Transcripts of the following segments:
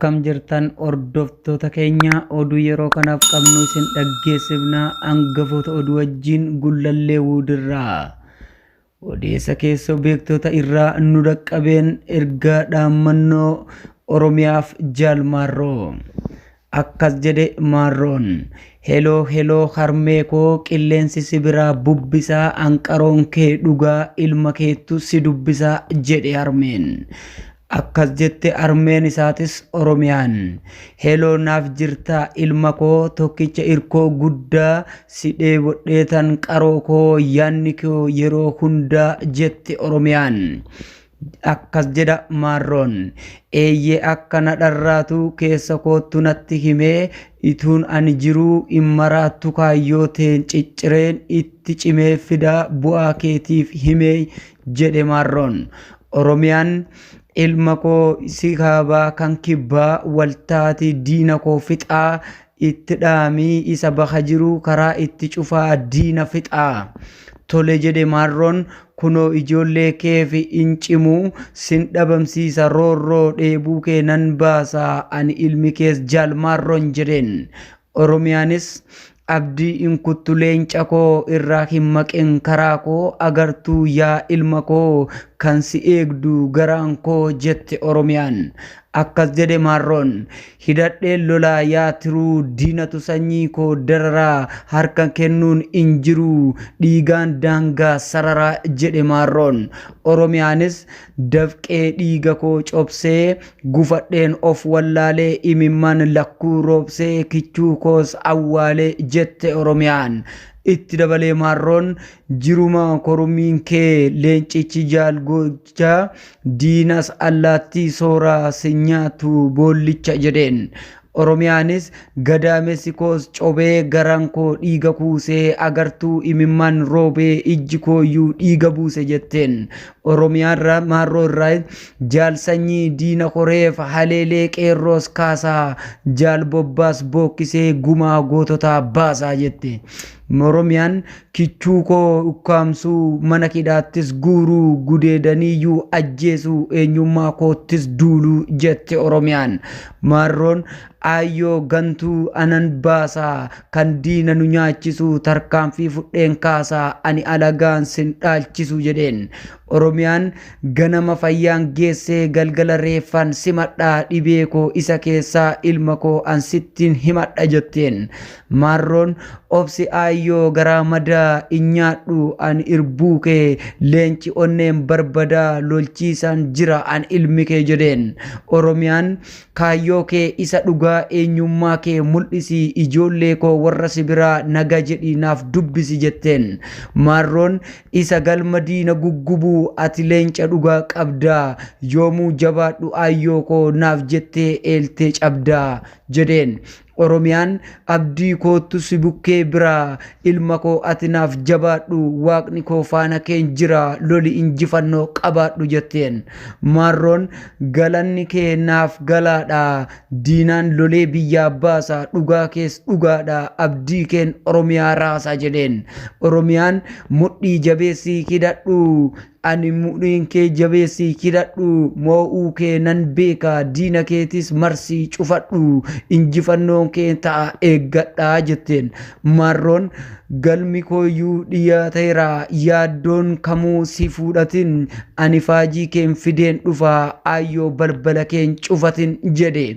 Akkam jirtan hordoftoota keenya, oduu yeroo kanaaf qabnu isin dhaggeessifna. Hangafoota oduu wajjin Gullallee Wuudirraa. Odeessa keessoo beektota irraa nu dhaqqabeen ergaa dhaammannoo Oromiyaaf Jaal Maarroo. Akkas jedhe Maarroon. Heloo heloo harmee koo, qilleensi si biraa bubbisaa, anqaroon kee dhugaa ilma keettu si dubbisaa jedhe harmeen. Akkas jette harmeen isaatis Oromiyaan. Heloo, naaf jirtaa ilma koo tokkicha, irkoo guddaa, si dheebodheetan qaroo koo, yaanni koo yeroo hundaa jette Oromiyaan. Akkas jedha Maarroon. Eeyyee, akka na dharraatu keessa koottu natti himee, ituun ani jiruu hin maraattu, kaayyoo teen ciccireen itti cimee fidaa bu'aa keetiif himee jedhe Maarroon. Oromiyaan, ilma koo si kaabaa kan kibbaa waltaati diina koo fixaa, itti dhaamii isa baha jiru karaa itti cufaa diina fixaa. Tole jedhe Maarroon, kunoo ijoollee keef in cimu, sin dhabamsiisa roorroo, dheebuu kee nan baasa ani ilmi kees Jaal Maarroon jedheen. Oromiyaanis, abdii in kuttu leenca koo, irraa hin maqin karaa koo, agartuu yaa ilma koo kan si eegdu garaan koo jette Oromiyaan. Akkas jedhe Maarroon. Hidhadheen lolaa yaa tiruu, diinatu sanyii koo dararaa, harka kennuun in jiru, dhiigaan daangaa sararaa jedhe Maarroon. Oromiyaanis, dafqee dhiiga koo cobsee, gufadheen of wallaalee, imimmaan lakkuu roobsee, kichuu koos awwaalee jette Oromiyaan. Itti dabalee Maarroon, jiruma korommiin kee leencichi jaal gocha, diinas allaattii sooraa si nyaatu boollicha jedheen. Oromiyaanis, gadaamessi koos cobee, garaan koo dhiiga kuusee, agartuu imimmaan roobee, ijji kooyyuu dhiiga buuse jetteen. Oromiyaarraa Maarroo irraa, jaal sanyii diina koreef haleelee qeerroos kaasaa, jaal bobbaas bookkisee gumaa goototaa baasaa jette. Oromiyaan, kichuu koo ukkaamsuu, mana hidhaattis guuruu, gudeedaniiyyuu ajjeesuu, eenyummaa koottis duuluu jette Oromiyaan. Maarroon, aayyoo gantuu anan baasaa, kan diina nu nyaachisu tarkaanfii fudheen kaasaa, ani alagaan sin dhaalchisu jedheen. Oromiyaan, ganama fayyaan geessee galgala reeffaan simadhaa, dhibee koo isa keessaa ilma koo an sittiin himadha jetteen. Maarroon, obsi aayyoo garaa madaa, in nyaadhu ani irbuu kee, leenci onneen barbadaa, lolchiisaan jira an ilmi kee jedheen. Oromiyaan, kaayyoo kee isa dhugaa eenyummaa kee mul'isi, ijoollee koo warra si biraa naga jedhi naaf dubbisi jetteen. Maarroon, isa galma diina guggubu, ati leenca dhugaa qabdaa, yoomuu jabaadhu aayyoo koo, naaf jettee eeltee cabdaa jedheen. Oromiyaan, abdii koottu si bukkee biraa, ilma koo ati naaf jabaadhu, waaqni koo faana keen jira, loli injifannoo qabaadhu jetteen. Maarroon, galanni kee naaf galaadha, diinaan lolee biyyaa baasa, dhugaa kees dhugaadha, abdii keen Oromiyaa raasa jedheen. Oromiyaan, mudhii jabeessii hidhadhu, ani mudhiin kee jabeessii hidhadhu, moo'uu kee nan beeka, diina keetis marsii cufadhu, injifannoon kee ta'a eeggadhaa jetteen. Maarroon, galmi kooyyuu dhiyaateera, yaaddoon kamuu si fuudhatin, ani faajii keen fideen dhufa, aayyoo balbala keen cufatin jedhe.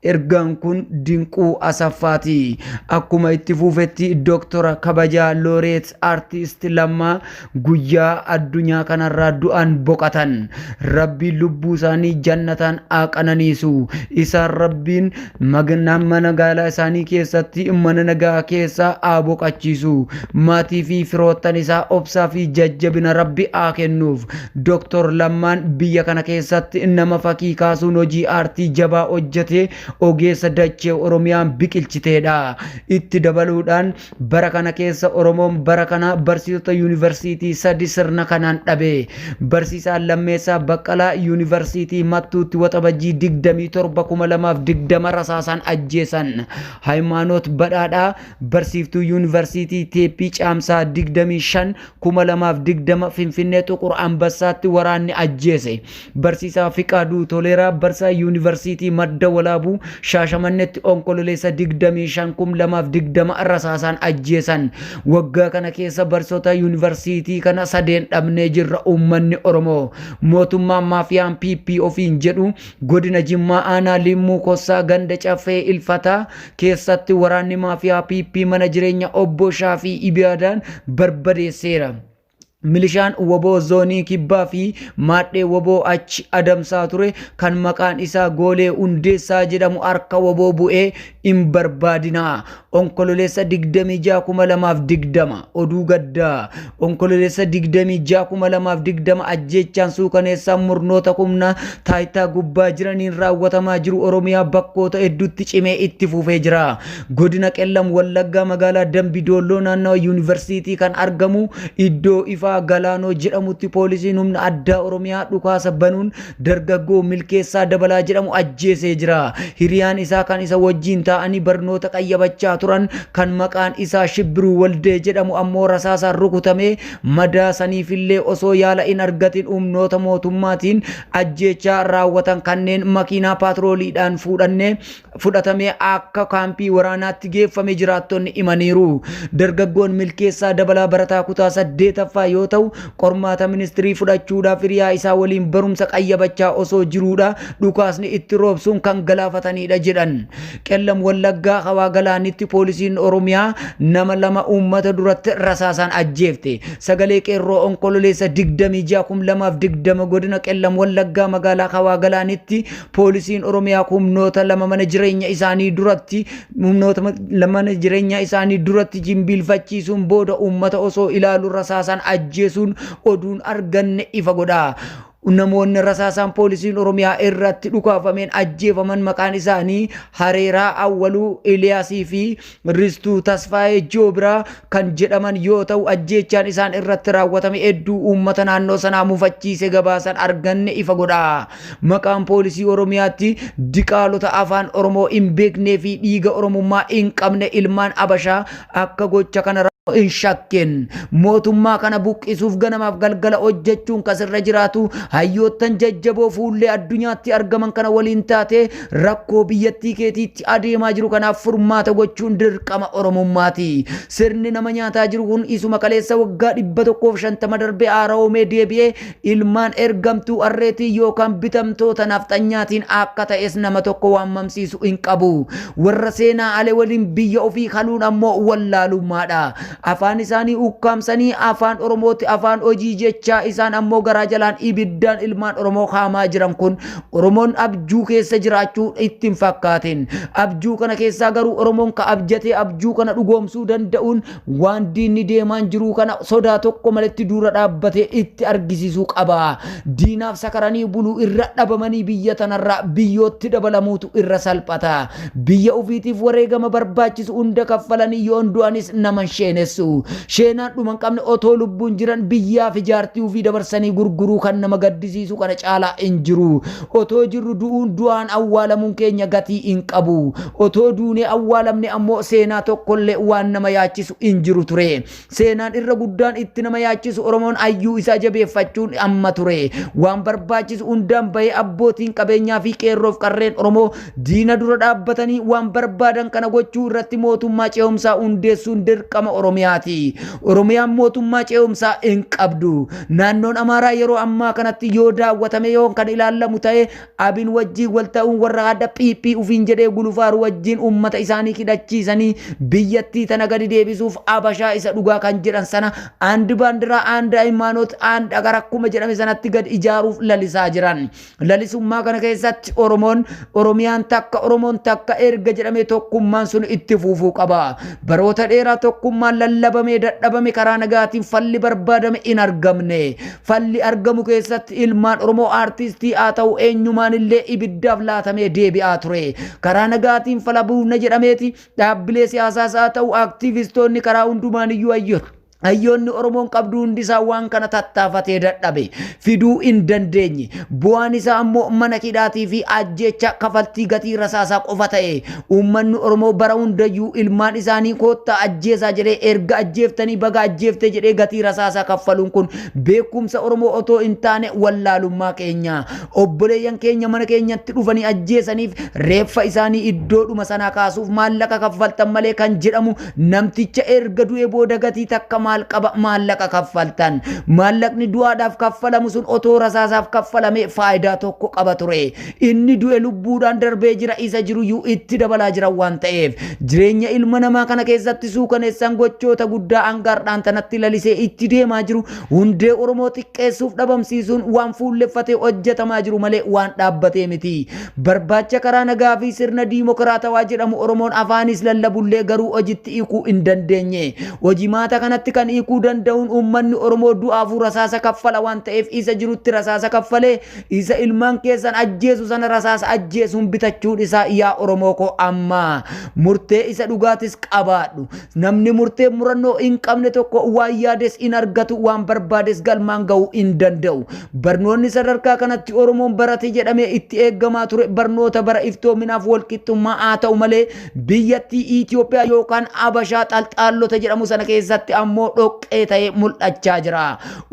Ergaan kun Dinquu Asaffaati. Akkuma itti fuufetti Dooktora kabajaa Looreet Aartist Lammaa Guyyaa addunyaa kanarraa du'aan boqatan. Rabbiin lubbuu isaanii jannataan haa qananiisu. Isaan Rabbiin mana magaalaa isaanii keessatti mana nagaa keessa haa boqachiisu. Maatii fi firoottan isaa obsaa fi jajjabina Rabbi haa kennuuf. Dooktor Lammaan biyya kana keessatti nama fakii kaasuun hojii aartii jabaa hojjete, ogeessa dachee Oromiyaan biqilchiteedha. Itti dabaluudhaan bara kana keessa Oromoon bara kana barsiisota yuunivarsiitii sadi sirna kanaan dhabe. Barsiisaan Lammeessaa Baqqalaa Yuunivarsiitii Mattuutti Waxabajjii 27, 2020 rasaasaan ajjeesan. Hayimaanoot Badhaadhaa barsiiftuu Yuunivarsiitii Teeppii Caamsaa 25, 2020 Finfinnee Xuqur Ambassaatti waraanni ajjeese. Barsiisaa Fiqaaduu Toleeraa barsaa Yuunivarsiitii Madda Walaabuu ta'u Shaashamannetti Onkololeessa 25, 2020 rasaasaan ajjeesan. Waggaa kana keessa barsiisota yuunivarsiitii kana sadeen dhabnee jirra uummanni Oromoo. Mootummaan maafiyaan PP ofiin jedhu godina Jimmaa aanaa Limmuu Kossaa ganda Caffee Ilfataa keessatti waraanni maafiyaa PP mana jireenya obbo Shaafii Ibiyaadaan barbadeesseera. Milishaan wbo Zoonii Kibbaa fi maadhee wbo achi adamsaa ture kan maqaan isaa Goolee Hundeessaa jedhamu harka wbo bu'ee hin barbaadinaa. Onkololeessa 26,2020 Oduu gaddaa Onkololeessa 26,2020 ajjeechaan suukaneessaan murnoota humna taayitaa gubbaa jiraniin raawwatamaa jiru Oromiyaa bakkoota hedduutti cimee itti fufee jira. Godina Qellam Wallaggaa magaalaa Dambi Doolloo naannawa Yuunivarsiitii kan argamu iddoo Ifaa Galaanoo jedhamutti poolisiin humna addaa Oromiyaa dhukaasa banuun dargaggoo Milkeessaa Dabalaa jedhamu ajjeesee jira. Hiriyaan isaa kan isa wajjiin taa'anii barnoota qayyabachaa turan kan maqaan isaa Shibbiruu Waldee jedhamu ammoo rasaasaan rukutamee madaa saniifillee osoo yaala hin argatin humnoota mootummaatiin ajjeechaa raawwatan kanneen makiinaa paatrooliidhaan fuudhannee fudhatamee akka kaampii waraanaatti geeffame jiraattonni himaniiru. Dargaggoon Milkeessaa Dabalaa barataa kutaa saddeetaffaa yoo ta'u, qormaata ministirii fudhachuudhaaf hiriyaa isaa waliin barumsa qayyabachaa osoo jiruudha dhukaasni itti roobsuun kan galaafataniidha jedhan. Qellam Wallaggaa Hawaa Galaanitti poolisiin Oromiyaa nama lama uummata duratti rasaasaan ajjeefte. Sagalee Qeerroo Onkololeessa 26 2020 godina Qellam Wallaggaa magaalaa Hawaa Galaanitti Poolisiin Oromiyaa humnoota lama mana jireenya isaanii duratti humnoota mana jireenyaa isaanii duratti jimbiilfachiisuun booda uummata osoo ilaalu rasaasaan ajjeesuun oduun arganne ifa godha. Namoonni rasaasaan poolisiin Oromiyaa irratti dhukaafameen ajjeefaman maqaan isaanii Hareeraa Awwaluu Iliyaasii fi Ristuu Tasfaayee Joobiraa kan jedhaman yoo ta'u ajjeechaan isaan irratti raawwatame hedduu uummata naannoo sanaa mufachiise gabaasan arganne ifa godha. Maqaan poolisii Oromiyaatti diqaalota afaan Oromoo hin beeknee fi dhiiga Oromummaa hin qabne ilmaan Abashaa akka gocha kana hin shakkin. Mootummaa kana buqqisuuf ganamaaf galgala hojjechuun kasirra jiraatu hayyoottan jajjaboo fuullee addunyaatti argaman kana waliin taatee rakkoo biyyattii keetiitti adeemaa jiru kanaaf furmaata gochuun dirqama Oromummaati. Sirni nama nyaataa jiru kun isuma kaleessa waggaa 150 darbe haara'oomee deebi'ee Ilmaan ergamtuu arreetii yookaan bitamtoota nafxanyaatiin akka ta'es nama tokko waan mamsiisu hin qabu. Warra seenaa ale waliin biyya ofii haluun ammoo wallaalummaadha. Afaan isaanii ukkaamsanii afaan Oromooti afaan hojii jechaa isaan ammoo garaa jalaan ibiddaan ilmaan Oromoo haamaa jiran kun Oromoon abjuu keessa jiraachuu itti hin fakkaatin. Abjuu kana keessaa garuu Oromoon ka abjatee abjuu kana dhugoomsuu danda'uun Waan diinni deemaan jiruu kana sodaa tokko maletti duura dhaabbatee itti argisiisuu qaba. Diinaaf sakaranii buluu irra dhabamanii biyya tanarraa biyyootti dabalamuutu irra salphata. Biyya ofiitiif wareegama barbaachisu hunda kaffalanii yoon du'anis nama hin sheenessu. Sheenaan dhuma hin qabne otoo lubbuun jiran biyyaa fi jaartii ofii dabarsanii gurguruu kan nama gaddisiisu kana caalaa hin jiru. Otoo jirru du'uun du'aan awwaalamuun keenya gatii hin qabu. Otoo duunee awwaalamne ammoo seenaa tokkollee waan nama yaachisu hin jiru ture. Seenaan irra guddaan itti nama yaachisu Oromoon hayyuu isaa jabeeffachuun amma ture. Waan barbaachisu hundaan bahee abbootiin qabeenyaa fi qeerroof qarreen Oromoo diina dura dhaabbatanii waan barbaadan kana gochuu irratti mootummaa ce'umsaa hundeessuun dirqama Oromiyaati. Oromiyaan mootummaa ce'umsaa hin qabdu. Naannoon Amaaraa yeroo ammaa kanatti yoo daawwatame yoo kan ilaallamu ta'e Abin wajjiin wal ta'uun warra adda PP ufiin jedhee gulufaaru wajjiin uummata isaanii hidhachiisanii biyyattii tana gadi deebisuuf Abashaa isa dhugaa kan jedhan sana and baandiraa and hayimaanoot and agar akkuma jedhame sanatti gad ijaaruuf lalisaa jiran. Lalisummaa kana keessatti Oromoon Oromiyaan takka Oromoon takka erga jedhamee tokkummaan sun itti fufuu qaba. Baroota dheeraa tokkummaan lallabamee dadhabame karaa nagaatiin falli barbaadame hin argamne. Falli argamu keessatti ilmaan Oromoo aartistii haa ta'u eenyumaan illee ibiddaaf laatamee deebi'aa ture. Karaa nagaatiin fala buufna jedhameeti dhaabbilee siyaasaas haa ta'u aktiivistoonni karaa hundumaan iyyuu Hayyoonni Oromoon qabdu hundi isaa waan kana tattaafatee dadhabe. Fiduu hin dandeenye. Bu'aan isaa ammoo mana hidhaatii fi ajjeecha kafaltii gatii rasaasaa qofa ta'e. Uummanni Oromoo bara hundayyuu ilmaan isaanii koottaa ajjeesaa jedhee erga ajjeeftanii baga ajjeefte jedhee gatii rasaasaa kaffaluun kun beekumsa Oromoo otoo hin taane wallaalummaa keenya. Obboleeyyan keenya mana keenyatti dhufanii ajjeesaniif reeffa isaanii iddoodhuma sanaa kaasuuf maallaqa kaffaltan malee kan jedhamu namticha erga du'ee booda gatii takka maal qaba maallaqa kaffaltan. Maallaqni du'aadhaaf kaffalamu sun otoo rasaasaaf kaffalamee faayidaa tokko qaba ture. Inni du'e lubbuudhaan darbee jira isa jiruyyuu itti dabalaa jira waan ta'eef. Jireenya ilma namaa kana keessatti suukaneessaan gochoota guddaa hanga har'aan tanatti lalisee itti deemaa jiru hundee Oromoo xiqqeessuuf dhabamsiisuun waan fuulleffatee hojjetamaa jiru malee waan dhaabbatee miti. Barbaacha karaa nagaa fi sirna diimokiraatawaa jedhamu Oromoon afaanis lallabullee garuu hojitti hiikuu hin dandeenye. Hojimaata kanatti kan hiikuu danda'uun uummanni Oromoo du'aafuu rasaasa kaffala waan ta'eef isa jirutti rasaasa kaffalee isa ilmaan keessan ajjeesu sana rasaasa ajjeesuun bitachuun isaa yaa Oromoo koo amma murtee isa dhugaatis qabaadhu. Namni murtee murannoo hin qabne tokko waan yaades hin argatu, waan barbaades galmaan ga'uu hin danda'u. Barnoonni sadarkaa kanatti Oromoon barate jedhamee itti eeggamaa ture barnoota bara iftoominaaf walqixxummaa haa ta'u malee biyyattii Itoophiyaa yookaan Abashaa xalxaallota jedhamu sana keessatti ammoo dhoqqee ta'ee mul'achaa jira.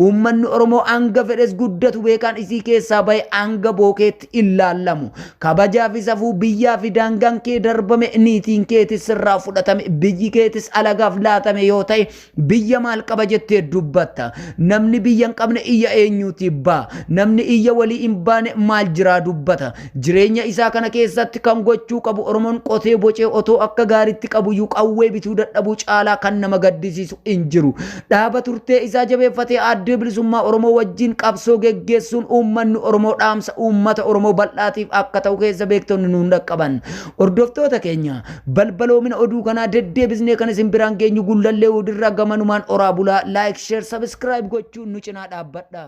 Uummanni Oromoo hanga fedhes guddatu beekaan isii keessaa bahe hanga bookeetti hin laallamu. Kabajaa fi safuu biyyaa fi daangaan kee darbame niitiin keetis sirraa fudhatame biyyi keetis alagaaf laatame yoo ta'e biyya maal qaba jettee dubbatta. Namni biyya hin qabne iyya eenyuuti ba'a. Namni iyya walii hin baane maal jiraa dubbata. Jireenya isaa kana keessatti kan gochuu qabu Oromoon qotee bocee otoo akka gaariitti qabuyyuu qawwee bituu dadhabuu caalaa kan nama gaddisiisu hin jiru. Dhaaba turtee isaa jabeeffatee Addee Bilisummaa Oromoo wajjin qabsoo geggeessuun uummanni Oromoo dhaamsa uummata Oromoo bal'aatiif akka ta'u keessa beektonni nuun dhaqqaban. Hordoftoota keenya balbaloomina oduu kanaa deddeebisnee kan isin biraan geenyu Gullallee Hudirraa gamanumaan oraa bulaa like, share, subscribe gochuun nu cinaa dhaabbadha.